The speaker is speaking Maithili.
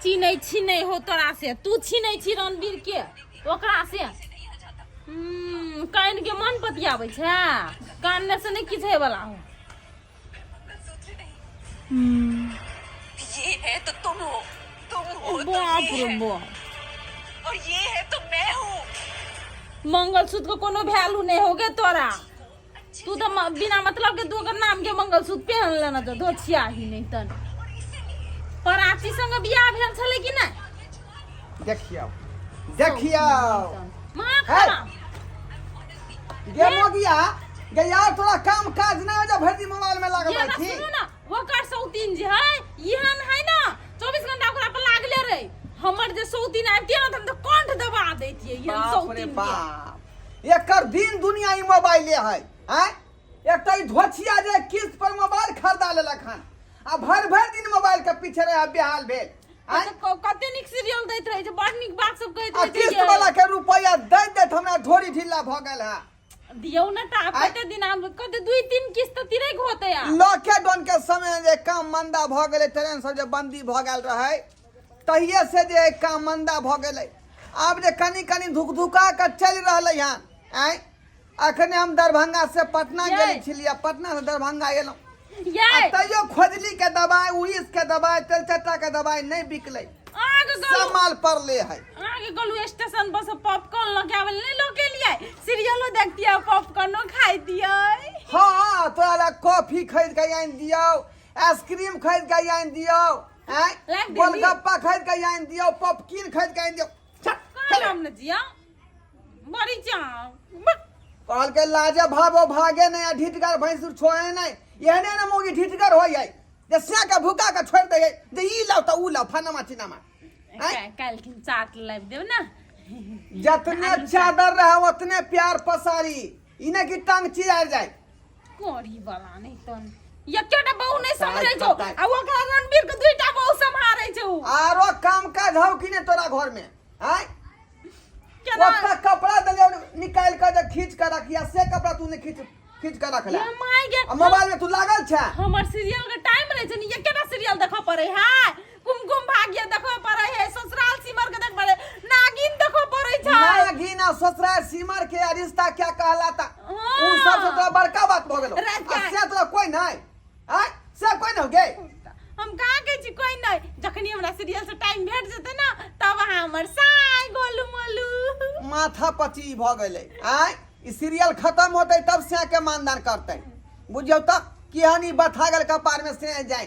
प्राची नहि छीनै हो तोरा से तू छीनै छी रणवीर के ओकरा से कान के मन पतियाबै छै कानने से नहि किछु होइवला हो। ये है तो तुम हो, तुम हो तो बाप ये रे है, बाप। और ये है तो मैं हूँ। मंगलसूत्र के कोनो वैल्यू नहीं होगे तोरा। तू तो बिना मतलब के तू ओकर नाम के मंगलसूत्र पहन लेना तो धोछिया ही नहीं तन। पराची संग बियाह भेल छलै कि नहि? देखियौ देखियौ। माँ हे। खराब गे मोगिया गे यार, तोरा काम काज नहि हो जे भरि दिन मोबाइल में लागल ये रहै ना छी। सुनू ना, ओकर सौतीन जे है एहन है ना, 24 घंटा ओकरा पर लागले रहे। हमर जे सौतीन आबितियै ना त हम तऽ कंठ दबा दैतियै एहन बाप रे सौतीन के। बाप, एकर दिन दुनिया ई मोबाइले है। आँय, एकटा ई धोछिया जे किस्त पर मोबाइल खरीदा लेलक हन आ भरि भरि दिन मोबाइल के पीछे रहे बेहाल भेल। आँय? तऽ कते नीक सीरियल दैत रहै छै, बड़ नीक बात सब कहैत आ रहै छै। किस्त ये। वाला के रुपया दैत दैत हमरा ढोरी ढीला भऽ गेल है। दियौ ने तऽ आब। आँय? कते दिन आब, कते 2-3 किस्त तऽ तिरैक होतै आब। लॉकडाउन के समय जे काम मंदा भऽ गेलै, ट्रेन सब जे बंदी भऽ गेल रहै, तहिए से जे काम मंदा भऽ गेलै। आब जे कनि कनि धुक धुका कऽ चलि रहलै हन। आँय, अखने हम दरभंगा से पटना ये। गेल छलियै, पटना से दरभंगा एलहुँ ये आ तैयो खोजली के दवाई, उड़ीस के दवाई, तेलचट्टा के दवाई नहि बिकलै। अहाँके सब गलू माल पड़ले है। अहाँके गलू स्टेशन पर से पॉपकॉर्न लऽ के आबै नहि लऽ के एलियै? सीरियलो देखतियै, पॉपकॉर्नो खाइतियै। हाँ, तोरा लए कॉफी खरीद के आनि दियौ, आइसक्रीम खरीद के आनि दियौ, आँय, लाबि देली। गोलगप्पा खरीद के आनि दियौ, पॉपकिन खरीद के आनि दियौ। चल, कहाँ चल। नाम ने जिया बड़ी चाव। कहलकै लाजे भावो भागे नहि आ ढिटगर भैंसुर छोड़े नहि। एहने ने मौगी ढिटगर होइ है जे सिया के भूखा के छोड़ि दै है जे ई लाउ तऽ ऊ लाउ फनामा चिनामा। आँय? काल्हिखिन चाट लाबि देब ने। जतने चादर रहे ओतने प्यार पसारी, ई नहि कि टांग चिरार जाय। कोरी वाला नहीं तन एकेटा बहू नहीं सम्हारै छौ ताइ। आ ओकरा रणबीर के दुईटा बहू सम्हारै छौ। आरो काम काज हौ कि नहि तोरा घर में? आँय? केना ओतऽ कपड़ा देलियौ निकालि कऽ जे खींच कऽ रखिया, से कपड़ा तू नहि खींच खींच कऽ रखले। ये माय गे। आ मोबाइल में तू लागल छै। हमर सीरियल के टाइम रहे छै ने, एकेटा सीरियल देखऽ पड़े है, कुमकुम भाग्य देखऽ पड़े है, ससुराल सिमर के देखऽ पड़े, नागिन देखऽ पड़े छै। नागिन आ ससुराल सिमर के आ रिश्ता क्या कहलाता, हाँ। उ सब से तोरा बड़का बात भऽ गेलो। रात के आ से तोरा कोई नहीं, आँय, से कोई नहीं गे। हम कहाँ कहै छी कोई नहीं, जखनी हमरा सीरियल से टाइम भेट जेतै ना तब अहाँ हमर साय गोलू मोलू। माथा पची भऽ गेलै। आँय, ई सीरियल खत्म होतै तब से के मानदान करतै। बुझियौ तऽ केहन ई बथा गेल कपार में से जाय।